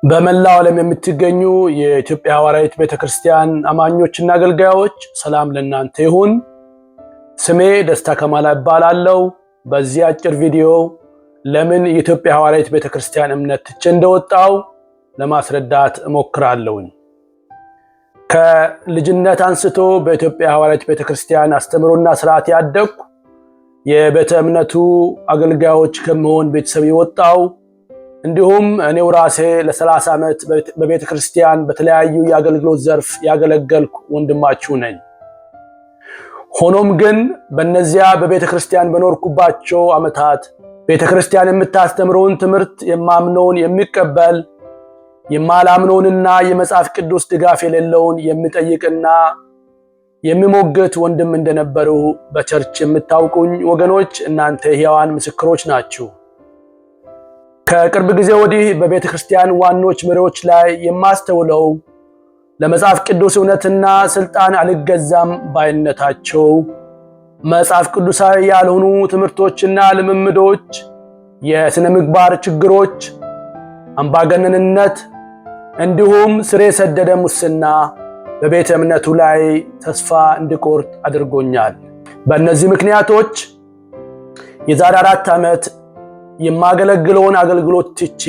በመላው ዓለም የምትገኙ የኢትዮጵያ ሐዋርያዊት ቤተክርስቲያን አማኞችና አገልጋዮች፣ ሰላም ለእናንተ ይሁን። ስሜ ደስታ ከማላ እባላለሁ። በዚህ አጭር ቪዲዮ ለምን የኢትዮጵያ ሐዋርያዊት ቤተክርስቲያን እምነት ትቼ እንደወጣው ለማስረዳት እሞክራለሁኝ። ከልጅነት አንስቶ በኢትዮጵያ ሐዋርያዊት ቤተክርስቲያን አስተምህሮና ስርዓት ያደግኩ፣ የቤተ እምነቱ አገልጋዮች ከመሆን ቤተሰብ የወጣው፣ እንዲሁም እኔው ራሴ ለ30 ዓመት በቤተ ክርስቲያን በተለያዩ የአገልግሎት ዘርፍ ያገለገልኩ ወንድማችሁ ነኝ። ሆኖም ግን በእነዚያ በቤተ ክርስቲያን በኖርኩባቸው ዓመታት ቤተ ክርስቲያን የምታስተምረውን ትምህርት የማምነውን የሚቀበል፣ የማላምነውንና የመጽሐፍ ቅዱስ ድጋፍ የሌለውን የሚጠይቅና የሚሞግት ወንድም እንደነበሩ በ church የምታውቁኝ ወገኖች እናንተ ሕያዋን ምስክሮች ናችሁ። ከቅርብ ጊዜ ወዲህ በቤተ ክርስቲያን ዋኖች መሪዎች ላይ የማስተውለው ለመጽሐፍ ቅዱስ እውነትና ስልጣን አልገዛም ባይነታቸው፣ መጽሐፍ ቅዱሳዊ ያልሆኑ ትምህርቶችና ልምምዶች፣ የሥነ ምግባር ችግሮች፣ አምባገነንነት እንዲሁም ስር የሰደደ ሙስና በቤተ እምነቱ ላይ ተስፋ እንድቆርጥ አድርጎኛል። በእነዚህ ምክንያቶች የዛሬ 4 ዓመት የማገለግለውን አገልግሎት ትቼ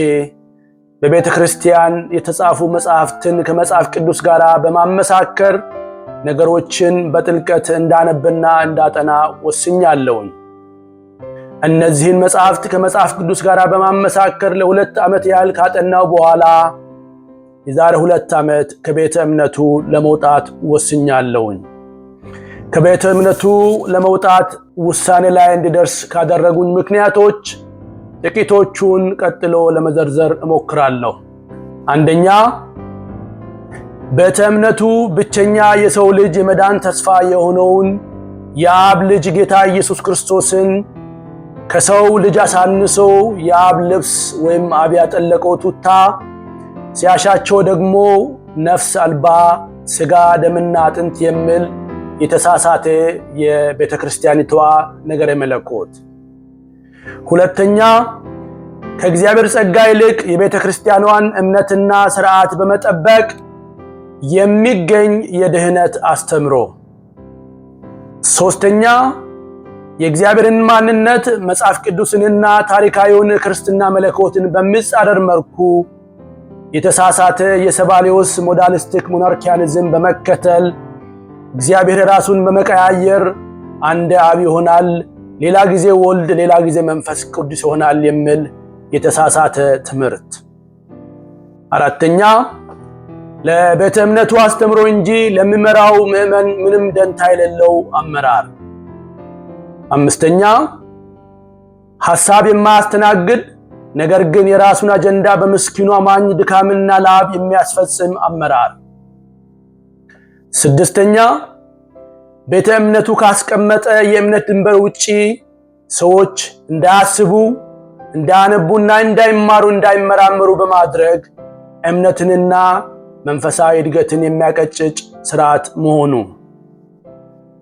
በቤተ ክርስቲያን የተጻፉ መጽሐፍትን ከመጽሐፍ ቅዱስ ጋር በማመሳከር ነገሮችን በጥልቀት እንዳነብና እንዳጠና ወስኛለሁኝ። እነዚህን መጽሐፍት ከመጽሐፍ ቅዱስ ጋር በማመሳከር ለ2 ዓመት ያህል ካጠናው በኋላ የዛሬ 2 ዓመት ከቤተ እምነቱ ለመውጣት ወስኛለሁኝ። ከቤተ እምነቱ ለመውጣት ውሳኔ ላይ እንድደርስ ካደረጉኝ ምክንያቶች ጥቂቶቹን ቀጥሎ ለመዘርዘር እሞክራለሁ። አንደኛ፣ ቤተ እምነቱ ብቸኛ የሰው ልጅ የመዳን ተስፋ የሆነውን የአብ ልጅ ጌታ ኢየሱስ ክርስቶስን ከሰው ልጅ አሳንሶ የአብ ልብስ ወይም አብ ያጠለቀው ቱታ፣ ሲያሻቸው ደግሞ ነፍስ አልባ ስጋ ደምና አጥንት የሚል የተሳሳተ የቤተ ክርስቲያኒቷ ነገረ መለኮት። ሁለተኛ፣ ከእግዚአብሔር ጸጋ ይልቅ የቤተ ክርስቲያኗን እምነትና ስርዓት በመጠበቅ የሚገኝ የድህነት አስተምሮ። ሶስተኛ፣ የእግዚአብሔርን ማንነት፣ መጽሐፍ ቅዱስንና ታሪካዊውን ክርስትና መለኮትን በሚጻረር መልኩ የተሳሳተ የሰባሊዮስ modalistic monarchianism በመከተል እግዚአብሔር ራሱን በመቀያየር አንድ አብ ይሆናል፣ ሌላ ጊዜ ወልድ፣ ሌላ ጊዜ መንፈስ ቅዱስ ይሆናል የሚል የተሳሳተ ትምህርት። አራተኛ፣ ለቤተ እምነቱ አስተምሮ እንጂ ለሚመራው ምዕመን ምንም ደንታ የሌለው አመራር። አምስተኛ፣ ሐሳብ የማያስተናግድ ነገር ግን የራሱን አጀንዳ በምስኪኑ አማኝ ድካምና ላብ የሚያስፈጽም አመራር። ስድስተኛ፣ ቤተ እምነቱ ካስቀመጠ የእምነት ድንበር ውጪ ሰዎች እንዳያስቡ፣ እንዳያነቡና እንዳይማሩ፣ እንዳይመራመሩ በማድረግ እምነትንና መንፈሳዊ እድገትን የሚያቀጭጭ ስርዓት መሆኑ።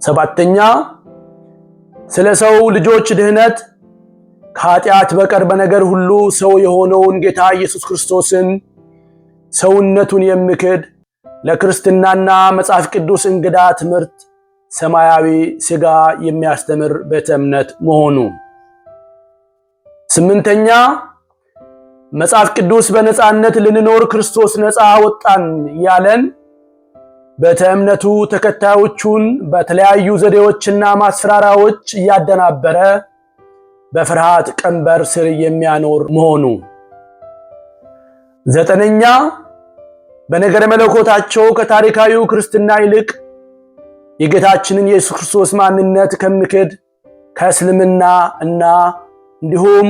ሰባተኛ፣ ስለ ሰው ልጆች ድህነት ከኃጢአት በቀር በነገር ሁሉ ሰው የሆነውን ጌታ ኢየሱስ ክርስቶስን ሰውነቱን የሚክድ፣ ለክርስትናና መጽሐፍ ቅዱስ እንግዳ ትምህርት ሰማያዊ ስጋ የሚያስተምር ቤተ እምነት መሆኑ። ስምንተኛ፣ መጽሐፍ ቅዱስ በነፃነት ልንኖር ክርስቶስ ነፃ ወጣን ያለን ቤተ እምነቱ ተከታዮቹን በተለያዩ ዘዴዎችና ማስፈራሪያዎች እያደናበረ በፍርሃት ቀንበር ስር የሚያኖር መሆኑ። ዘጠነኛ፣ በነገረ መለኮታቸው ከታሪካዊው ክርስትና ይልቅ የጌታችንን የኢየሱስ ክርስቶስ ማንነት ከሚክድ ከእስልምና እና እንዲሁም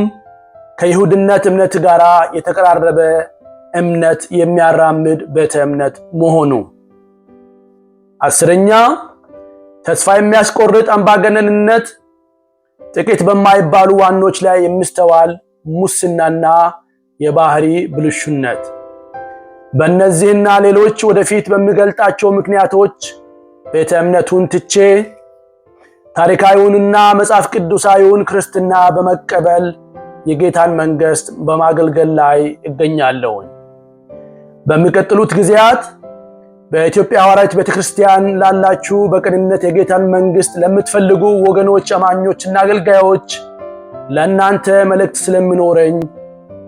ከይሁድነት እምነት ጋር የተቀራረበ እምነት የሚያራምድ ቤተ እምነት መሆኑ። 10ኛ፣ ተስፋ የሚያስቆርጥ አምባገነንነት፣ ጥቂት በማይባሉ ዋኖች ላይ የሚስተዋል ሙስናና የባህሪ ብልሹነት። በእነዚህና ሌሎች ወደፊት በሚገልጣቸው ምክንያቶች ቤተ እምነቱን ትቼ ታሪካዊውንና መጽሐፍ ቅዱሳዊውን ክርስትና በመቀበል የጌታን መንግሥት በማገልገል ላይ እገኛለሁኝ። በሚቀጥሉት ጊዜያት በኢትዮጵያ ሐዋርያዊት ቤተክርስቲያን ላላችሁ በቅንነት የጌታን መንግስት ለምትፈልጉ ወገኖች፣ አማኞችና አገልጋዮች ለእናንተ መልእክት ስለሚኖረኝ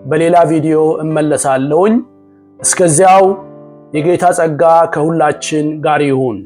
በሌላ ቪዲዮ እመለሳለሁኝ። እስከዚያው የጌታ ጸጋ ከሁላችን ጋር ይሁን።